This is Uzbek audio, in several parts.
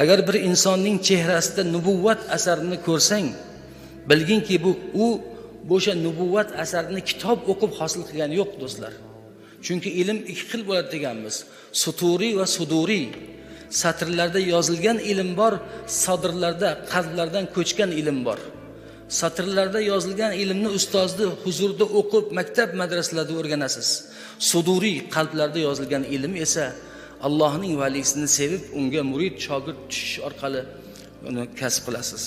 Agar bir insonning chehrasida nubuvvat asarini ko'rsang, bilginki bu u bo'sha nubuvvat asarini kitob o'qib hosil qilgani yo'q do'stlar. Chunki ilm ikki xil bo'ladi deganmiz. Suturiy va suduriy. Satrlarda yozilgan ilm bor, sadrlarda, qalblardan ko'chgan ilm bor. Satrlarda yozilgan ilmni ustozni huzurida o'qib, maktab madrasalarda o'rganasiz. Suduriy qalblarda yozilgan ilm esa Allohning valisini sevib, unga murid, shogird tushish orqali uni kasb qilasiz.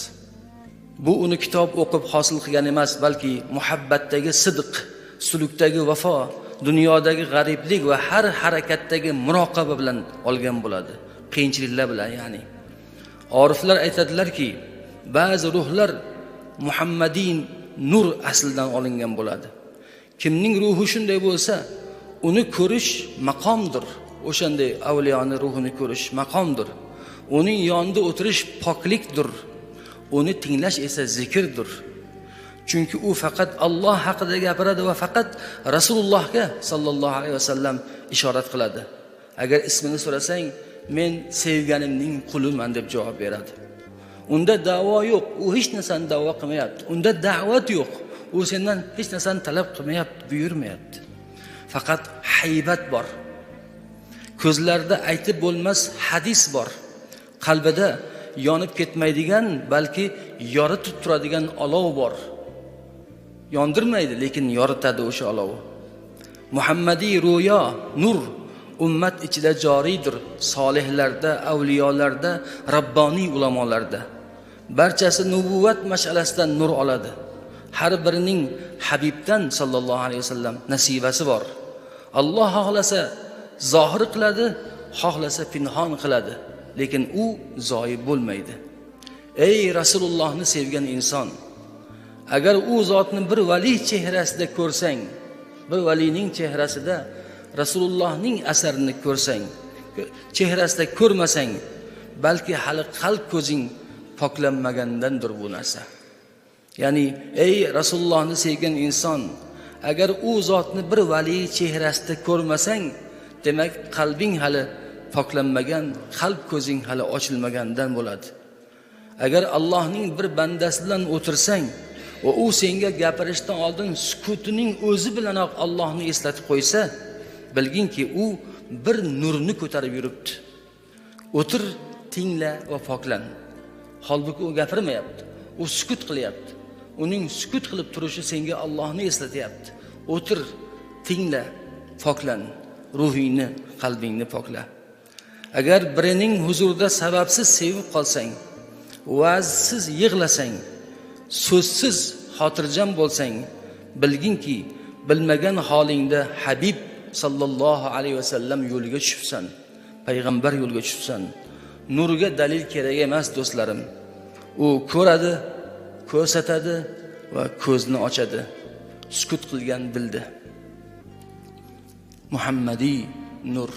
Bu uni kitob o'qib hosil qilgan emas, balki muhabbatdagi sidq, sulukdagi vafo, dunyodagi g'ariblik va har harakatdagi muroqaba bilan olgan bo'ladi. Qiyinchiliklar bilan, ya'ni. Oriflar aytadilarki, ba'zi ruhlar Muhammadiy nur aslidan olingan bo'ladi. Kimning ruhi shunday bo'lsa, uni ko'rish maqomdir. O'shanday avliyoni ruhini ko'rish maqomdir. Uning yonida o'tirish poklikdir. Uni tinglash esa zikrdir. Chunki u faqat Alloh haqida gapiradi va faqat Rasulullohga sallallohu alayhi vasallam ishorat qiladi. Agar ismini so'rasang, men sevganimning quliman deb javob beradi. Unda da'vo yo'q, u hech narsani da'vo qilmayapti. Unda da'vat yo'q, u sendan hech narsani talab qilmayapti, buyurmayapti. Faqat haybat bor. Ko'zlarida aytib bo'lmas hadis bor. Qalbida yonib ketmaydigan, balki yoritib turadigan olov bor. Yondirmaydi, lekin yoritadi o'sha olov. Muhammadiy ro'yo, nur ummat ichida joriydir. Solihlarda, avliyolarda, rabboniy ulamolarda. Barchasi nubuvvat mas'alasidan nur oladi. Har birining Habibdan sallallohu alayhi vasallam nasibasi bor. Alloh xohlasa zohir qiladi, xohlasa pinhon qiladi, lekin u zoyi bo'lmaydi. Ey Rasulullohni sevgan inson, agar u zotni bir vali chehrasida ko'rsang, bir valining chehrasida Rasulullohning asarini ko'rsang, chehrasida ko'rmasang, balki hali qalb ko'zing poklanmagandandir bu narsa. Ya'ni ey Rasulullohni sevgan inson, agar u zotni bir vali chehrasida ko'rmasang, demak qalbing hali poklanmagan, qalb ko'zing hali ochilmagandan bo'ladi. Agar Allohning bir bandasi bilan o'tirsang va u senga gapirishdan oldin sukutining o'zi bilanoq Allohni eslatib qo'ysa, bilginki u bir nurni ko'tarib yuribdi. O'tir, tingla va poklan. Holbuki u gapirmayapti, u sukut qilyapti. Uning sukut qilib turishi senga Allohni eslatyapti. O'tir, tingla, poklan. Ruhingni, qalbingni pokla. Agar birining huzurida sababsiz sevib qolsang, va'zsiz yig'lasang, so'zsiz xotirjam bo'lsang, bilginki bilmagan holingda Habib sallallohu alayhi vasallam yo'liga tushibsan, payg'ambar yo'liga tushibsan. Nurga dalil kerak emas do'stlarim. U ko'radi, ko'rsatadi va ko'zni ochadi. Sukut qilgan bildi. Muhammadiy nur.